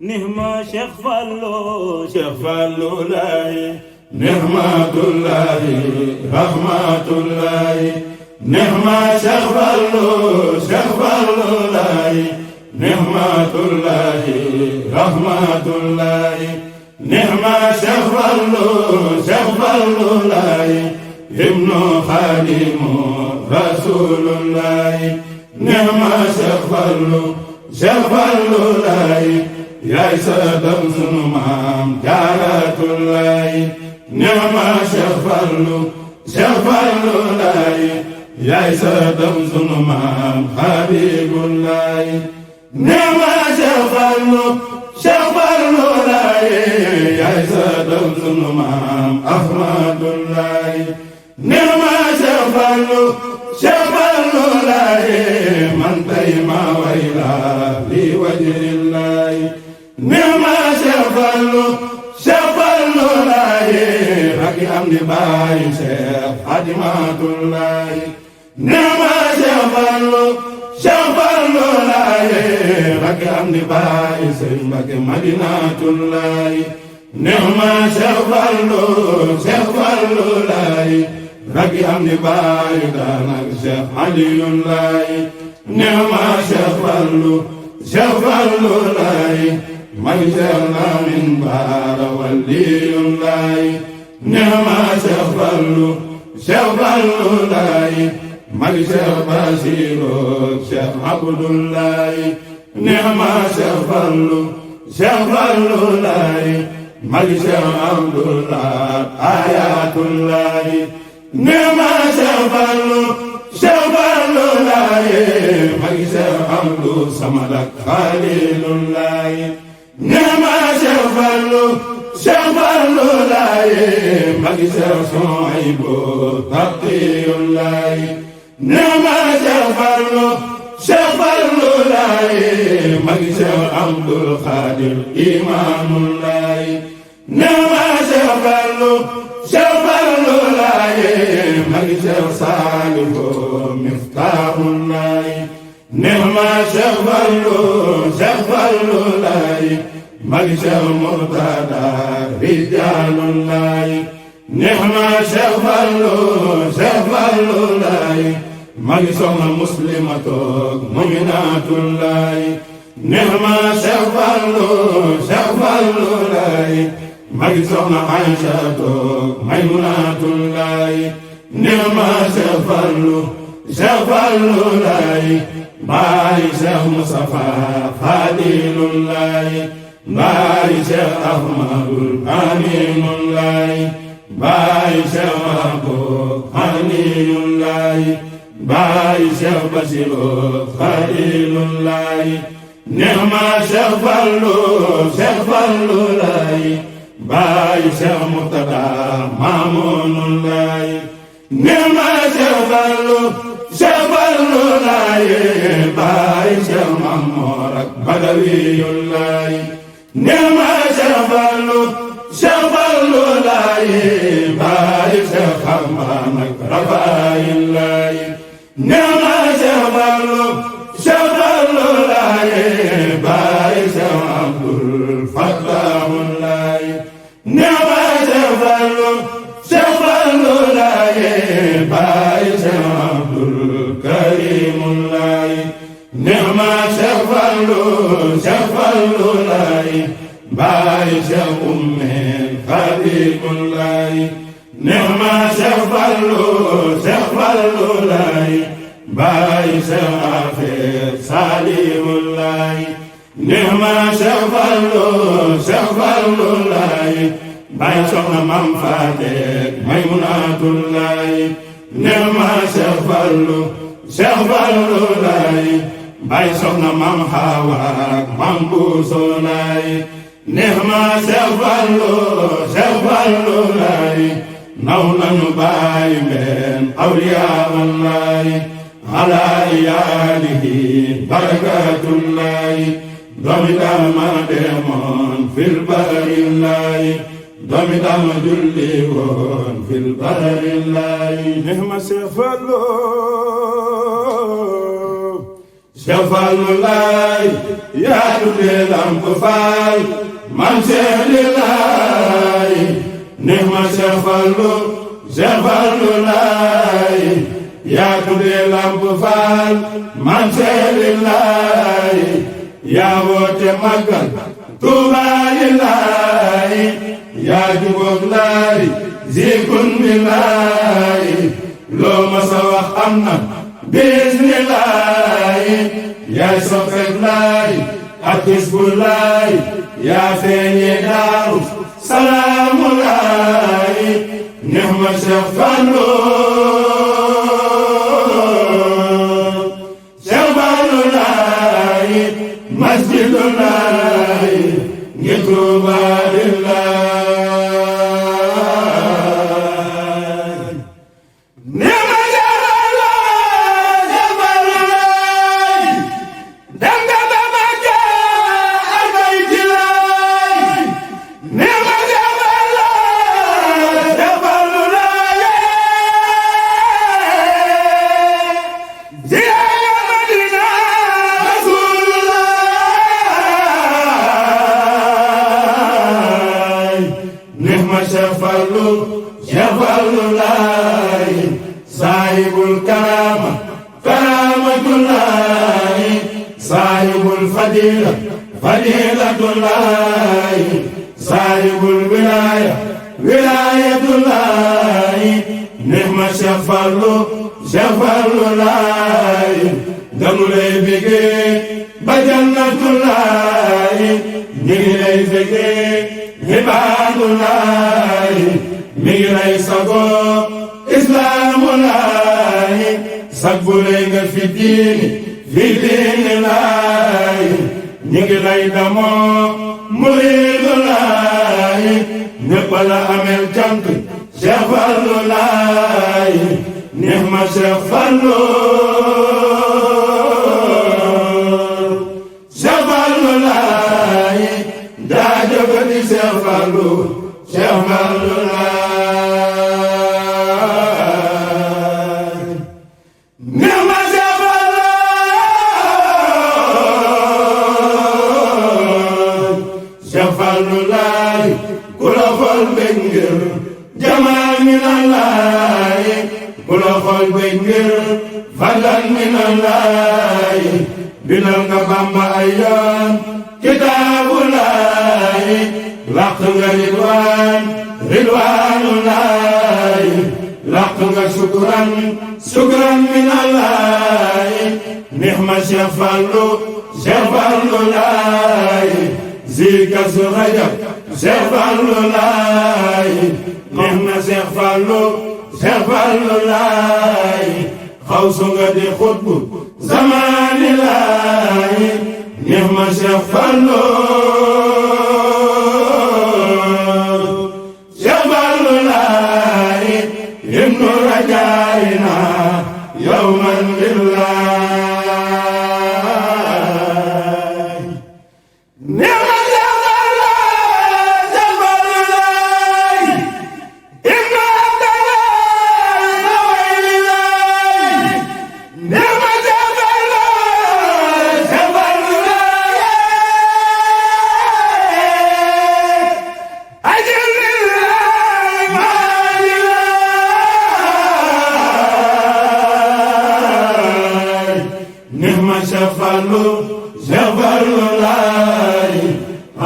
نهما شيخ فالو لاي نعمة الله رحمة الله نعمة شيخ فالو لاي نعمة الله رحمة الله نعمة شيخ فالو لاي ابن خادم رسول الله نعمة شيخ فالو لاي yaay sa dam sunu maam Jaaratullaay Neema Cheikh Fallu laay yaay sa dam sunu maam Habibullaay Neema Cheikh Fallu laay yaay sa dam sunu maam Ahmadullaay Neema Cheikh Fallu laay man tay ma wayla li wajhillaay Neema Cheikh Fallu laay raki am di baay Cheikh Xaadimatulaay Neema Cheikh Fallu laay raki am di baay Sëriñ Mbakke Madinatulaay Neema Cheikh Fallu laay raki am di baay daanak Cheikh Aliyulaay Neema Cheikh Fallu laay may Cheikh Lamin Baara waliyullaay Neema Cheikh Fallu laay may Cheikh Basiru Cheikh Abdullaay Neema Cheikh Fallu laay may Cheikh Abdullah Ayatullaay Neema Cheikh Fallu laay may Cheikh Abdou Samad ak Xalilullaay Neema Cheikh Fallu laay magi Cheikh Souhaïbou Taqiyullaay Neema Cheikh Fallu laay magi Cheikh Abdul Xaadir Imaamullaay Neema Cheikh Fallu laay magi Cheikh Saalihu Miftaahullaay Neema Cheikh Fallu laay magi Cheikh Murtada Rijaalullaay Neema Cheikh Fallu laay magi Soxna Muslimatook Muminaatullaay Neema Cheikh Fallu laay magi Soxna Aysatook Maymunaatullaay Neema Cheikh Fallu laay baay Cheikh Mustafa Fadilullaay baay Cheikh Ahmadul Aminullaay baay Cheikh Mahbub Haniyullaay baay Cheikh Basiru Khalilullaay Neema Cheikh Fallu laay baay Cheikh Murtada Maamunullaay Neema Cheikh Fallu laay baay Cheikh Mamoor ak Badawiyullaay Neema Cheikh Fallu laay baay Cheikh Xamaan ak Rafaayullaay Neema Cheikh Fallu laay baay Cheikh Abdul Fattahullaay Neema Cheikh Fallu laay baay Cheikh Abdul Karimullaay Neema Cheikh Fallu laay baay Cheikh Ummeel Xadimullaay Neema Cheikh Fallu laay baay Cheikh Afeer Salimullaay Neema Cheikh Fallu laay baay Soxna Mam Fatek Maymunaatullaay Neema Cheikh Fallu laay baay Soxna Mam Hawa ak Mam Buuso laay Neema Cheikh Fallu laay naw nanu baay mbeen awliyaallaay ala iyaalihi barakatullaay doomi dama demoon fil barillaay doomi dama julli woon fil barillaay Neema Cheikh Fallu Cheikh Fallou laay yaa tuddee Lamp Fall man seeli laay neex ma Cheikh Fallou laay yaa tuddee Lamp Fall man seeli laay yaa woote màggal Tuubaa yi laay yaa jubóog laay zikun bi laay loo ma sa wax am na bismilaay yaay soppeek laay ak Hizbu laay yaa feeñee Daaru Salaamu laay neex ma Cheikh Fallou laay masjidu laay ngi Tuubaa di laay neex ma Cheikh Fallou laay dem nga ba Makka ak Bayti laay neex ma Cheikh Fallou laay ziyaara Madina Rasuulullaay neex ma Cheikh Fallou laay saahibul karaama karaamatullaay saahibul fadiilatullaay saahibul wilaayatullaay neex ma Cheikh Fallou laay dañu lay bégee ba jannatullaay ñu ngi lay bégee ibaadullaay mi ngi lay sagoo islaamulaay sag bu lay nga fi diini laay ñu ngi lay damoo muriidulaay ñëpp la amel cant Cheikh Fallou laay neex ma Cheikh Fallou laay daa jóge di Cheikh Fallou laay neex ma Cheikh Fallou laay ku la xool bëgg ngir jamaal mi na laay ku la xool bëgg ngir fadlan mi na laay bindal nga Bamba ay yoon kitaabu laay làq nga ridwaanu laay làq nga sukran mi na laay neex ma Cheikh Fallou laay zika su Rajab Cheikh Fallou laay neex na Cheikh Fallou laay xawsu nga di xutbu zamaani laay neex ma Cheikh Fallou laay ibnu rajaayina yawman billaay neex ma Cheikh Fallou laay ibnu abdallaay neex ma Cheikh Fallou laay ajal lillaay maali laay neex ma Cheikh Fallou laay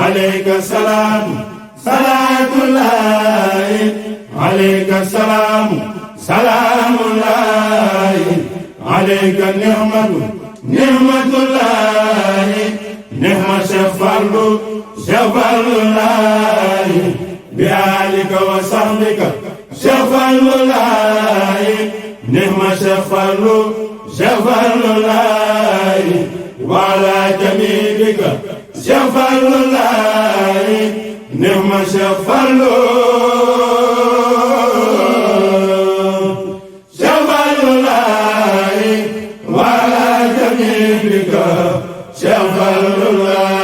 alayka salaamu salaatullaay alayka salaamu salaamullaay alayka nihmatullaay neex ma Cheikh Fallou laay bi aalika wa sahbika Cheikh Fallou laay neex ma Cheikh Fallou laay wa ala jamiilika Cheikh Fallou laay neex ma Cheikh Fallou laay wa ala jamiilika Cheikh Fallou laay